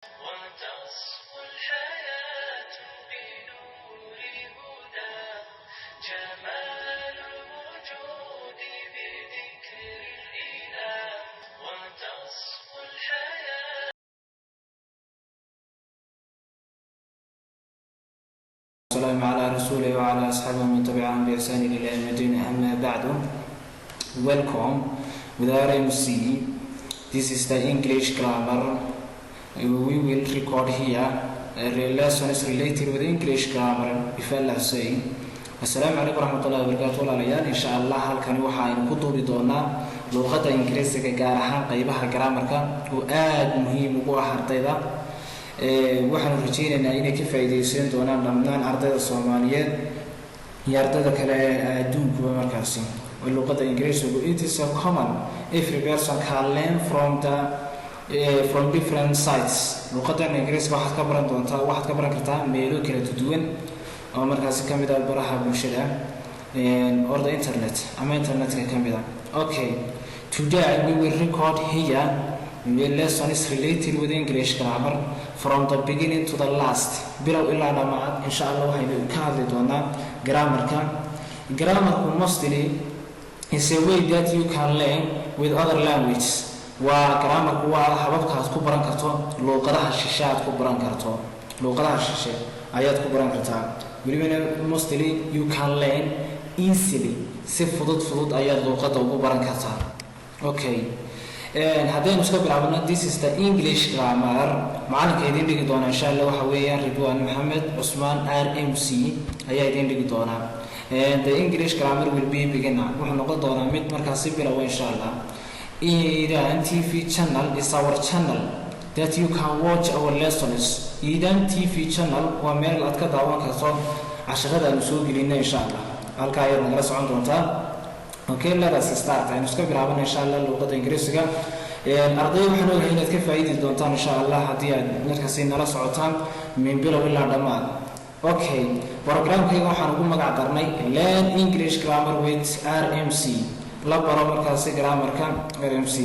وتصفو الحياة بنور هدى، جمال الوجود بذكر الإله، وتصفو الحياة. السلام على رسوله وعلى أصحابه من تبعهم بإحسان إلى يوم الدين. أما بعد، welcome with RMC. This is the English grammar. We will record here lessons related with English grammar, if Allah say. Asalaamu calaykum waraxmatullahi wabarakaatu, walaalayaal. Insha Allah halkani waxa aynu ku duubi doonaa luuqadda Ingiriisiga, gaar ahaan qeybaha grammarka oo aada muhiim ugu ah ardayda. Waxaanu rajeynaynaa inay ka faa'iideysan doonaan dhammaan ardayda Soomaaliyeed iyo ardayda kale ee adduunkuba. Markaasi luuqadda Ingiriisigu, it is a common, every person can learn from different sites. Luuqadan Ingiriiska waxaad ka baran doontaa, waxaad ka baran kartaa meelo kala duwan oo markaasi ka mid ah baraha bulshada or the internet ama internetka ka mid ah. Okay, today we will record here the lesson is related with English grammar from the beginning to the last. Bilow ilaa dhammaad, insha Allah, waxaynu ka hadli doonaa grammarka. Grammarku mostly is a way that you can learn with other languages. Waa grammarku waa hababka aad ku baran karto luuqadaha shishe, aad ku baran karto luuqadaha shishe ayaad ku baran kartaa. Welibana mostly you can learn easily, si fudud fudud ayaad luuqadda ugu baran kartaa. Okay, haddaynu iska bilaabno, this is the English grammar. Macalinka idiin dhigi doona, insha Allah, waxa weeyaan Ridwan Maxamed Cusmaan, RMC, ayaa idiin dhigi doonaa. The English grammar will be beginner, wuxuu noqon doonaa mid markaasi bilowa, insha Allah. Idan TV channel is our channel that you can watch our lessons. Idan TV channel waa meel aad ka daawan karto casharada aanu soo gelino, insha Allah. Halkaa ayaad nagala socon doontaa. Okay, let us start. Aynu iska bilaabana, insha Allah, luuqadda Ingiriisiga. Arday, waxaan ogahay inaad ka faa'iidi doontaan, insha Allah, haddii aad markaasi nala socotaan min bilow ilaa dhammaad. Okay, programkayga waxaan ugu magac darnay Learn English Grammar with RMC, la baro markaasi grammarka RMC,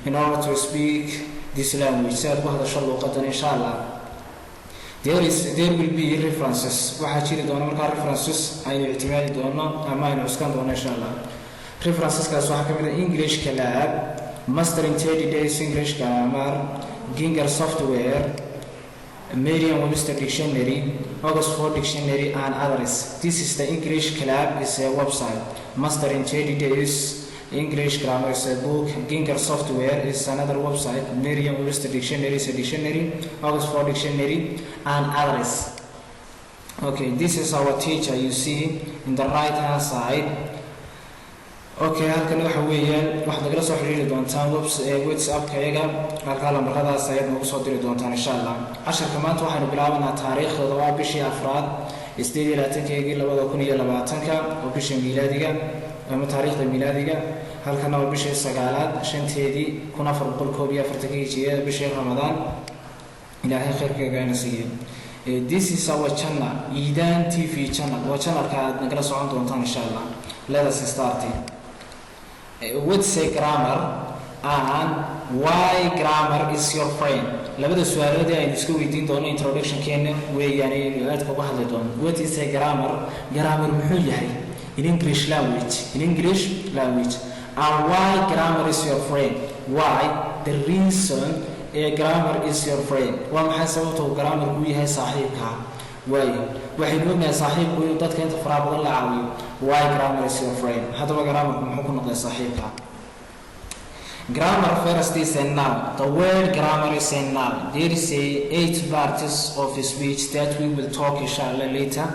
in order to speak this language, si aad ugu hadasho luuqadan, insha Allah. There will be references. Waxaa jiri doona markaa references aynu ictimaadi doono ama aynu cuskan doono, insha Allah. Referenceskaas waxaa ka mid ah English Club, Mastering 30 Days English Grammar, Ginger Software, Merriam-Webster Dictionary, Oxford Dictionary and others. This is the English Club is a website. Mastering 30 Days English Grammar is a book. Ginger Software is another website. Merriam-Webster Dictionary is a dictionary. Oxford Dictionary and others. Okay, this is our teacher you see in the right hand side. Okay, halkan waxa weeyaan waxaad nagala soo xiriiri doontaan WhatsApp-kayaga. Halkaa lambaradaas ayaad noogu soo diri doontaan, insha Allah. Casharka maanta waxaynu bilaabanaa taariikhdooda waa bishii afraad 28-keegii 2020-ka oo bisha miilaadiga ama taariikhda miilaadiga. Halkana waa bishii sagaalaad 5-teedii 1441-ka hijriyada, bishii Ramadaan. Ilaahay khayrkeega ina siiye. This is our channel, Idan TV channel, waa channelka aad nagala socon doontaan, insha Allah. Let us start. What's a grammar and why grammar is your friend? Labada su-aalood ee aynu iska weydiin doono introductionkeena weeyaan aynu aadka uga hadli doono. What is a grammar? Grammar muxuu yahay in English language, in English language? And why grammar is your friend? Why the reason a grammar is your friend? Waa maxay sababta uu grammarku u yahay saaxiibkaa? Waayo, waxaynu ognahay saaxiibku inuu dadka inta faraha badan la caawiyo. Why grammar is your friend? Haddaba grammarku muxuu ku noqday saaxiibkaa? Grammar first is a noun. The word grammar is a noun. There is a eight parts of speech that we will talk, inshallah, later.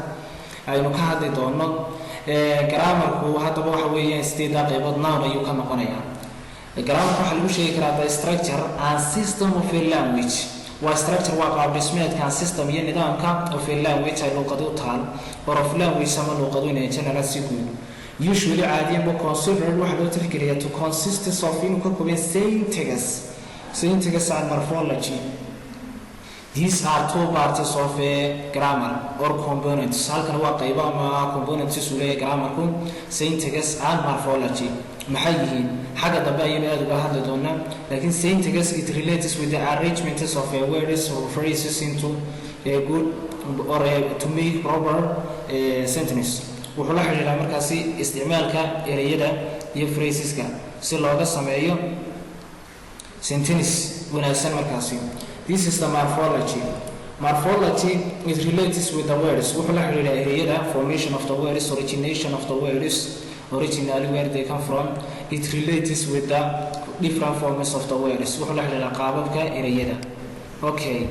Aynu ka hadli doono grammarku. Haddaba waxa weeyaan sideedaa qaybood noun ayuu ka noqonayaa. Grammarka waxaa lagu sheegi karaa the structure and system of a language. Waa structure, waa qaab dhismeedka, and system, iyo nidaamka, of a language, ay luuqadi u taal, or of language, ama luuqadu inay general, si guud. Usually, caadiyanba, considered, waxaa loo tixgeliyaa, to consist of, inuu ka kooban, syntax, syntax and morphology. These are two parts of a grammar or components. Halkan waa qaybo ama components uu leeyahay grammarku, syntax and morphology. Maxay yihiin? Xagga dambe ayaynu aada uga hadli doonaa, laakiin syntax, it relates with the arrangements of a words or phrases into a good or to make proper sentence. Wuxuu la xidhiidhaa markaasi isticmaalka ereyada iyo phraseska si looga sameeyo sentence wanaagsan markaasi. This is the morphology. Morphology, it relates with the words, wuxuu la xidhiidhaa ereyada, formation of the words, origination of the words, originally where they come from. It relates with the different forms of the words, wuxuu la xidhiidhaa qaababka ereyada. Okay,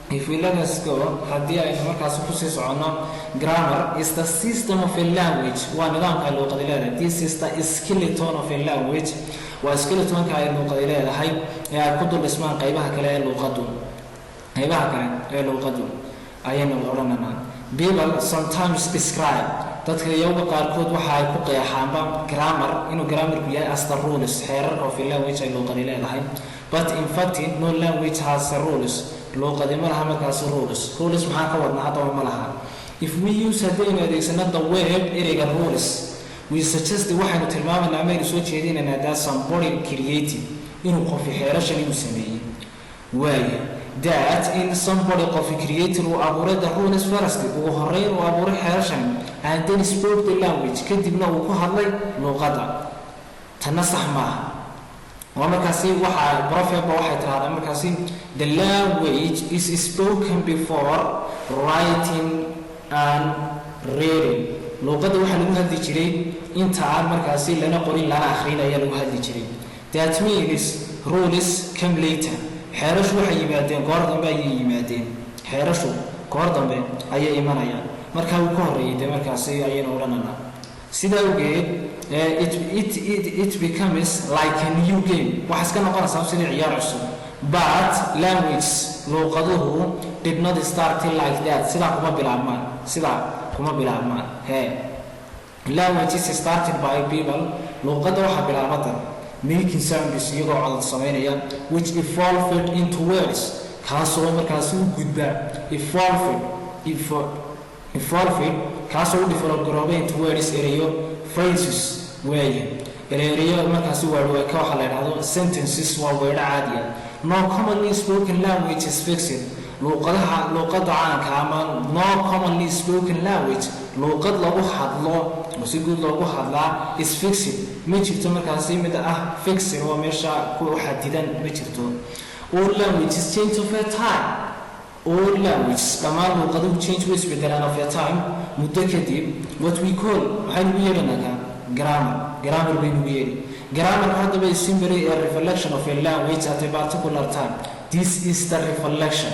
if we let us go, haddii aynu markaasi kusii soconno, grammar is the system of a language, waa nidaamka luuqadi leedahay. This is the skeleton of a language, waa skeletonka ay luuqadi leedahay ee ay ku dul dhismaan qaybaha kale ee luuqadu, qaybaha kale ee luuqadu ayaynu odhanaynaa. People sometimes describe, dadka iyaga qaarkood waxa ay ku qeexaanba grammar inuu grammarku yahay as the rules, xeerarka, of a language, ay luuqadi leedahay. But in fact, no language has a rules, luuqadi ma laha markaasi rules. Rules maxaa ka wadnaa haddaba? Ma laha. If we use, haddaynu adeegsano, the word, ereyga rules, we suggest, waxaynu tilmaamaynaa amaynu soo jeedinaynaa, that somebody created, inuu qofi xeerashan inuu sameeyey waaya, that in somebody, qofi, created, uu abuuray, the rules first, ugu horeyn uu abuuray xeerashan, and then spoke the language, kadibna uu ku hadlay luuqadda. Tanna sax maaha. Waa markaasi waxaa proverb waxay tidhahdaa markaasi, "The language is spoken before writing and reading." Luuqadda waxaa lagu hadli jiray inta aan markaasi lana qorin lana akhrin ayaa lagu hadli jiray. That means rules come later. Xeerashu waxay yimaadeen goor dambe ayay yimaadeen. Xeerashu goor dambe ayay imanayaan. Markaa uu ka horreeyay dee markaasi ayaynu odhananaa. Sidaa awgeed it becomes like a new game, waxaa iska noqonaysaa sidii ciyaar cusub. But language, luuqaduhu, did not start like that, sidaa kuma bilaabmaan, sidaa kuma bilaabmaan. He language is started by people, luuqadda waxaa bilaabata, making sounds, iyagoo codad samaynaya, which evolved into words, kaasoo markaasi u gudba, evolved, kaasoo u develop garoobay, into words, ereyo, phrases waaye, ereyo markaasi weerweeka waxaa la yidhahdo, sentences, waa weedho caadiya. No commonly spoken language is fixed, luuqadaha, luuqadda caanka ama no commonly spoken language, luuqad lagu hadlo oo si guud loogu hadlaa, is fixed, ma jirto markaasi mid ah fixed oo meesha ku xadidan ma jirto. All languages change over time. All languages, dhammaan luuqaduhu, change, way isbedelaan, of a time, muddo kadib. What we call, maxaynu ugu yeedhanaa? Grammar. Grammar baynu ugu yeedhi. Grammarka haddaba is simply a reflection of a language at a particular time. This is the reflection,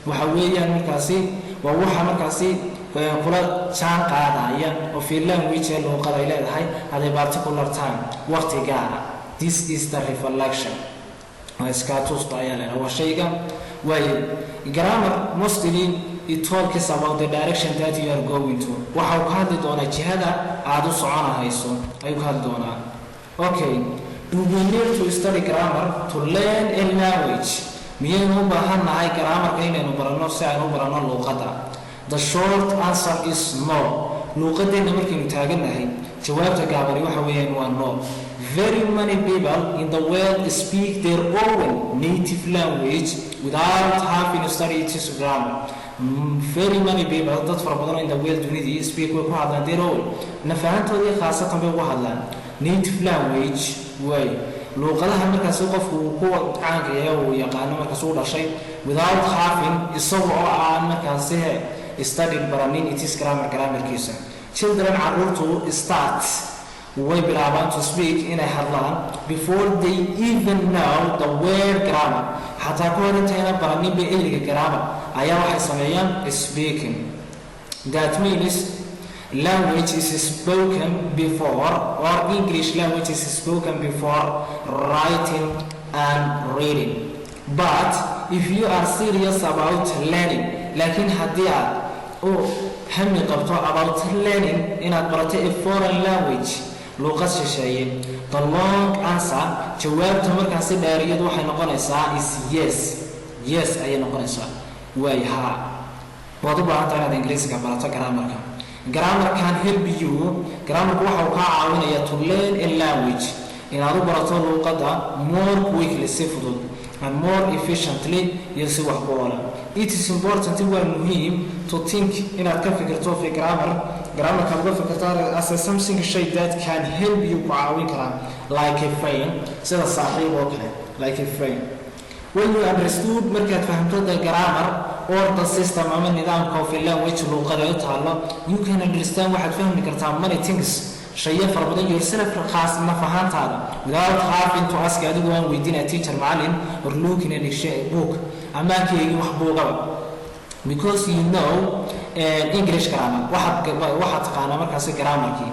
waxa weeyaan markaasi waa waxa markaasi kula jaan qaadaya, of a language, ee luuqad ay leedahay, at a particular time, waqti gaara. This is the reflection, iskaatusta ayaa leedahay, waa shayga waaye. Grammar mostly, it talks about the direction that you are going to, waxa uu ka hadli doonaa jihada aada u soconahayso ayuu ka hadli doonaa. Okay, do we need to study grammar to learn a language? Miyaynu u baahan nahay grammarka inaynu baranno si aynu u baranno luuqadda? The short answer is no. Luuqadeenna markaynu taagannahay, jawaabta gaabani waxa weeyaan waa no. Very many people in the world speak their own native language without having studied its grammar. Very many people, dad fara badan, in the world, dunidii, speak, way ku hadlaan, their own, nafahantoodii khaasatan bay ugu hadlaan, native language way, luuqadaha markaasi qofku uu ku caanka yahay, uu yaqaano markaas uu dhashay, without having, isaga oo aan markaasi studied, baranin, its grammar, grammarkiisa. Children, caruurtu, start, way bilaabaan, to speak, inay hadlaan, before they even know the word grammar. Xataa ka hor intayna baranin ba ereyga grammar ayaa waxay sameeyaan speaking. That means language is spoken before, or English language is spoken before writing and reading. But if you are serious about learning, laakiin haddii aad u hami qabto, about learning, inaad barato, a foreign language, luuqad shisheeye, the long answer, jawaabta markaasi dheeriyadu waxay noqonaysaa, is yes. Yes ayay noqonaysaa. Waay, haa, waad u baahan tahay inaad Ingiriisiga barato grammarka. Grammar can help you, grammarku waxa uu kaa caawinaya, to learn a language, inaad u barato luuqadda, more quickly, si fudud, and more efficiently, iyo si wax ku oola. It is important, waa muhiim, to think, inaad ka fikirto, fi grammar, grammarka uga fikirto, as a something, shay, that can help you, ku caawin karaa, like a friend, sida saaxiib oo kale, like a friend. When you understood, markaad fahamto, the grammar or the system, ama nidaamka, of a language, luuqada u taalo, you can understand, waxaad fahmi kartaa, many things, shayo fara badan, yourself, khaas naf ahaantaada, without having to ask, adigoo aan weydiinaya, teacher, macalin, or looking at a book, ama aan ka eegin wax buugaba, because you know English grammar, waxaad taqaanaa markaasi grammarkii.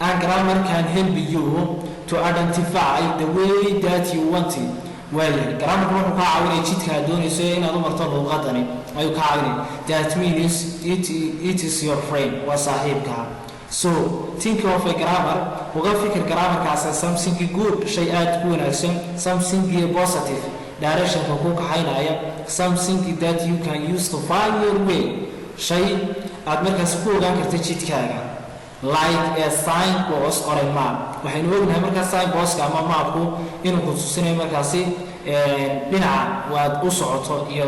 And grammar can help you to identify the way that you want it. Waayahay, grammarku wuxuu kaa caawinaya jidka aad doonayso inaad u marto luuqadani ayuu kaa caawinaya. That means it is your friend, waa saaxiibkaa. So think of a grammar, uga fikir grammarkaas, something good, shay aad ku wanaagsan, something positive, directionka ku kaxaynaya, something that you can use to find your way, shay aad markaas ku ogaan karta jidkaaga, like a signpost or a map. Waxaynu ognahay markaas signpostka ama mapku inuu ku tusinayo markaasi dhinaca waad u socoto iyo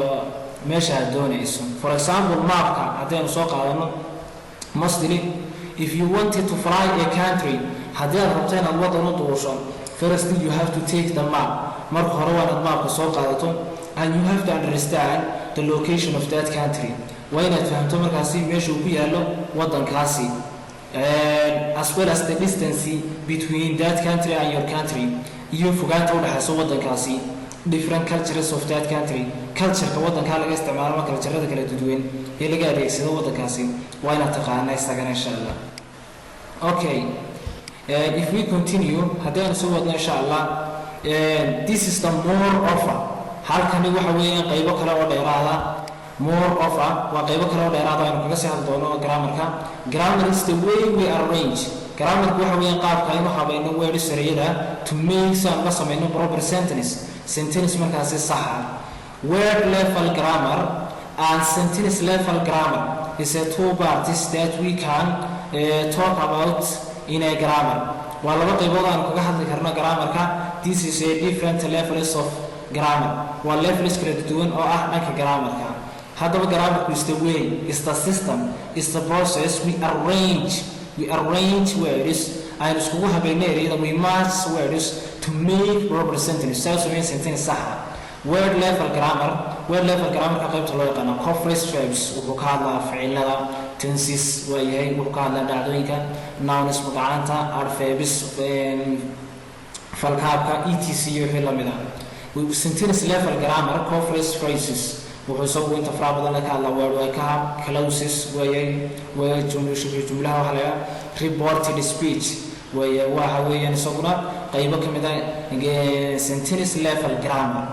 meesha aad doonayso. For example, mapka haddaynu soo qaadano, mostly if you wanted to fly a country, haddii aad rabto inaad waddan u duusho, first you have to take the map, marka hore waa inaad maapka soo qaadato, and you have to understand the location of that country, waa inaad fahamto markaasi meesha uu ku yaallo waddankaasi, as well as the distance between that country and your country, iyo fogaanta udhexaysa waddankaasi, different cultures of that country, cultureka waddankaa laga isticmaalo ama culturada kala duwan ee laga adeegsado waddankaasi waa inaad taqaana isagana, insha Allah. Okay, if we continue, haddii aanu soo wadno, insha Allah, this is the more offer, halkani waxa weeyaan qaybo kale oo dheeraada. More offer waa qaybo kale oo dheeraada aynu kaga sii hadli doono grammarka. Grammar is the way we arrange, grammarku waxa weeyaan qaabka aynu habayno words, ereyada, to make, si aan uga samayno, proper sentence, sentence markaasi saxa. Word level grammar and sentence level grammar is a two parties that we can talk about in a grammar. Waa laba qaybood aanu kaga hadli karno grammarka. This is a different levels of grammar, waa levels kala duwan oo ah dhanka grammarka. Haddaba grammarku is the way, is the system, is the process we arrange words, aynu iskugu habayno ereyada, we match words to make proper sentence, saa samayn sentence saxa. Word level grammar, word level grammarka qaybta loo yaqaano, covers verbs, wuxuu ka hadlaa ficilada, tenses, waa yahay, wuxuu ka hadlaa dhacdooyinka, nouns, magacaanta, adverbs, falkaabka, etc iyo wixii lamid ah. Sentence level grammar covers phrases, wuxuu isagu inta faraha badan ka hadlaa word waa clauses, weeyay, waa jumlaha waxa la yidhaha reported speech weeye. Waxa weeyaan isaguna qaybo ka mid ah sentence level grammar.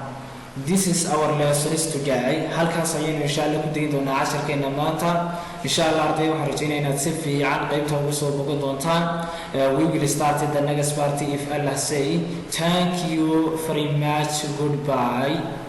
This is our lessons today. Halkaas ayaynu insha Allah ku degi doonaa casharkeena maanta, insha Allah. Arday, waxaan rajeynaya inaad si fiican qaybta uga soo bogan doontaan. We will start the next party if Allah say. Thank you very much. Goodbye.